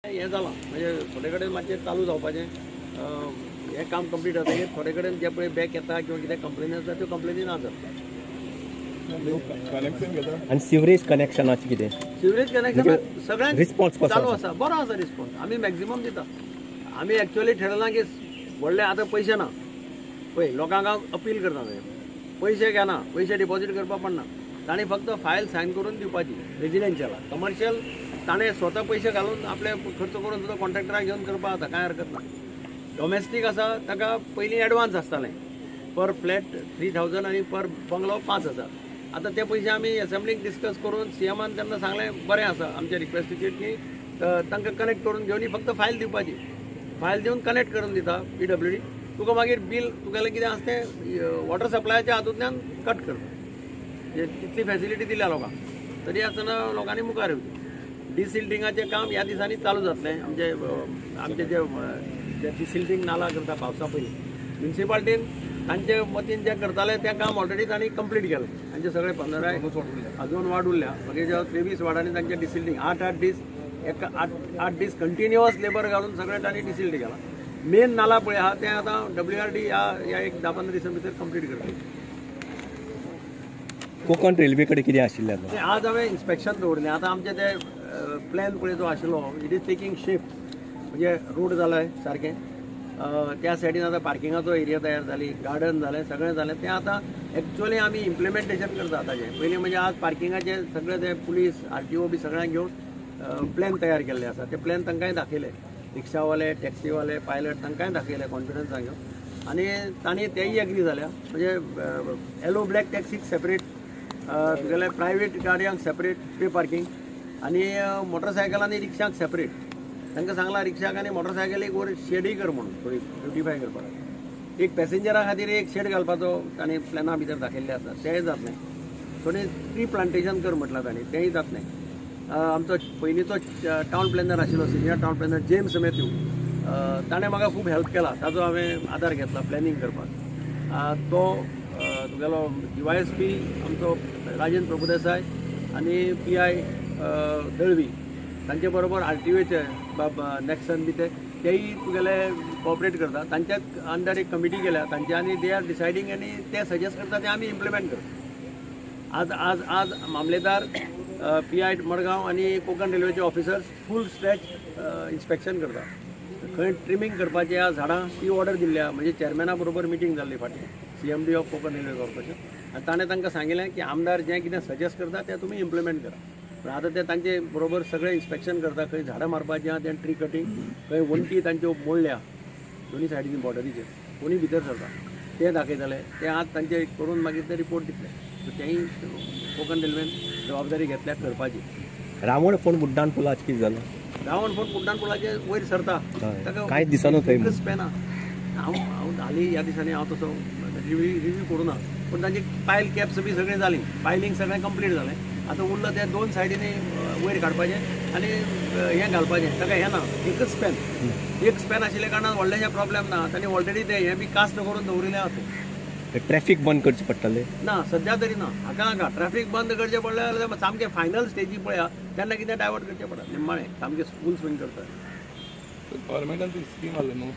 हें जालां म्हणजे थोडे कडेन मातशें चालू जावपाचें हें काम कंप्लीट जातकीर थोडे कडेन जे पळय बॅक येता किंवा कितें कंप्लेनी आसता त्यो कंप्लेनी ना जाता. आनी सिवरेज कनेक्शनाचें कितें? सिवरेज कनेक्शन सगळ्यांक रिस्पॉन्स चालू आसा, बरो आसा रिस्पॉन्स. आमी मॅक्झिमम दिता. आमी एक्चुअली ठरयलां की व्हडले आतां पयशे ना, पळय लोकांक हांव अपील करता, पयशे घेना, पयशे डिपॉजीट करपाक पडना, ताणें फक्त फायल सायन करून दिवपाची. रेजिडेन्शियला कमर्शियल ताणें स्वता पयशे घालून आपले खर्च करून सुद्दां कॉन्ट्रॅक्टराक घेवन करपाक जाता, कांय हरकत ना. डोमेस्टीक आसा ताका पयलीं एडवान्स आसतालें, पर फ्लॅट 3000 आनी पर बंगलो 5000. आतां ते पयशे आमी एसेंब्लीक डिस्कस करून सीएमान तेन्ना सांगलें बरें आसा आमच्या रिक्वेस्टीचेर की तांकां कनेक्ट करून घेवन फक्त फायल दिवपाची, फायल दिवन कनेक्ट करून दिता PWD. तुका मागीर बील तुगेलें कितें आसा तें वॉटर सप्लायाच्या हातूंतल्यान कट करता. तितली फॅसिलिटी दिल्या लोकांक, तरी आसतना लोकांनी मुखार येवचें. डिसिल्टिंगाचें काम ह्या दिसांनी चालू जातलें. आमचे आमचे जे डिसिल्टींग नाला करता पावसा पयलीं म्युनिसिपालिटीन तांचे वतीन जें करताले तें काम ऑलरेडी तांणी कंप्लीट केलें. तांचे सगळे 15 अजून वार्ड उरल्या, बाकीच्या 23 वार्डांनी तांचे डिसिल्टींग 8-8 दीस एक 8-8 दीस कंटिन्युअस लेबर घालून सगळें तांणी डिसिल्ट केलां. मेन नाला पळय आहा तें आतां WRD ह्या एक 10-15 दिसां भितर कंप्लीट करतली. कोंकण रेल्वे कडेन कितें आशिल्लें आज हांवें इन्स्पेक्शन दवरलें. आतां आमचें ते प्लॅन पळय जो आशिल्लो it is taking shape, म्हणजे रोड जालाय सारकें, त्या सायडीन आतां पार्किंगाचो एरिया तयार जाली, गार्डन जालें, सगळें जालें. तें आतां एक्चुअली आमी इम्प्लिमेंटेशन करता ताजें. पयलीं म्हणजे आज पार्किंगाचे सगळे ते पुलीस RTO बी सगळ्यांक घेवन प्लॅन तयार केल्ले आसा. ते प्लॅन तांकांय दाखयले, रिक्षावाले, टॅक्सीवाले, पायलट तांकांय दाखयले कॉन्फिडन्सान घेवन, आनी तांणी तेय एग्री जाल्या. म्हणजे येलो ब्लॅक टॅक्सीक सेपरेट, तुगेले प्रायवेट गाडयांक सेपरेट पे पार्कींग, आनी मोटरसायकल आनी रिक्षांक सेपरेट. तांकां सांगलां रिक्षाक आनी मोटरसायकलीक वर शेडय कर म्हणून, थोडी ब्युटिफाय करपाक. एक पॅसेंजरा खातीर एक शेड घालपाचो तांणी प्लॅना भितर दाखयल्लें आसा, तेंय जातलें. थोडें ट्री प्लांटेशन कर म्हटलां तांणी, तेंय जातलें. आमचो पयलींचो टावन प्लॅनर आशिल्लो senior town planner James Matthew, ताणें म्हाका खूब हेल्प केला, ताजो हांवें आदार घेतला प्लॅनिंग करपाक. तो तुगेलो DYSP आमचो राजेंद्र प्रभुदेसाय आनी PI Dalvi तांचे बरोबर RTOचे बाब नॅक्सन बी तेय तुगेले कॉपरेट करता. तांच्याच अंडर एक कमिटी केल्या तांचे, आनी they are deciding आनी ते सजेस्ट करता ते आमी इम्प्लिमेंट करता. आज आज आज मामलेदार, PI Madgaon आनी कोंकण रेल्वेचे ऑफिसर्स फूल स्ट्रेच इन्स्पेक्शन करता. खंय ट्रिमींग करपाची आहा झाडां ती ऑर्डर दिल्ली आहा. म्हणजे चेअरमॅना बरोबर मिटींग जाल्ली फाटीं CMD of Konkan railway corporation, आनी ताणें तांकां सांगिल्लें की आमदार जें कितें सजेस्ट करता तें तुमी इम्प्लिमेंट करा. पूण आतां ते तांचे बरोबर सगळें इन्स्पेक्शन करता, खंय झाडां मारपाचीं आहा तें ट्री कटींग, खंय वण्टी तांच्यो मोडल्या दोनी सायडीन बॉर्डरीचेर कोणी भितर सरता तें दाखयतले. तें आज तांचे करून मागीर ते रिपोर्ट दितले. तेंय कोंकण रेल्वेन जबाबदारी घेतल्या करपाची. रावण फोंड बुड्डाण पुलाचें कितें जालें? रावण फोंड बुड्डाण पुलाचेर वयर सरता ताका कांय दिसना थंय स्पॅन आहा. हांव हांव हालीं ह्या दिसांनी हांव तसो रिव्यू करूं ना, पूण तांची पायल कॅप्स बी सगळें जालीं, पायलींग सगळें कंप्लीट जालें. आतां उरलां तें दोन सायडींनी वयर काडपाचें आनी हें घालपाचें. ताका हें ना, एकच स्पॅन, एक स्पॅन आशिल्ल्या कारणान व्हडलेशें प्रॉब्लेम ना. तांणी ऑलरेडी तें हें बी कास्ट करून दवरिल्लें आसा. ट्रॅफिक बंद करचें पडटलें ना सद्या तरी ना, हाका नाका. ट्रॅफिक बंद करचें पडलें जाल्यार सामकें फायनल स्टेजी पळया तेन्ना कितें डायवर्ट करचें पडटा. निमाणें सामकें फूल स्विंग करता. गव्हर्मेंटान ती स्कीम हाडली न्हू,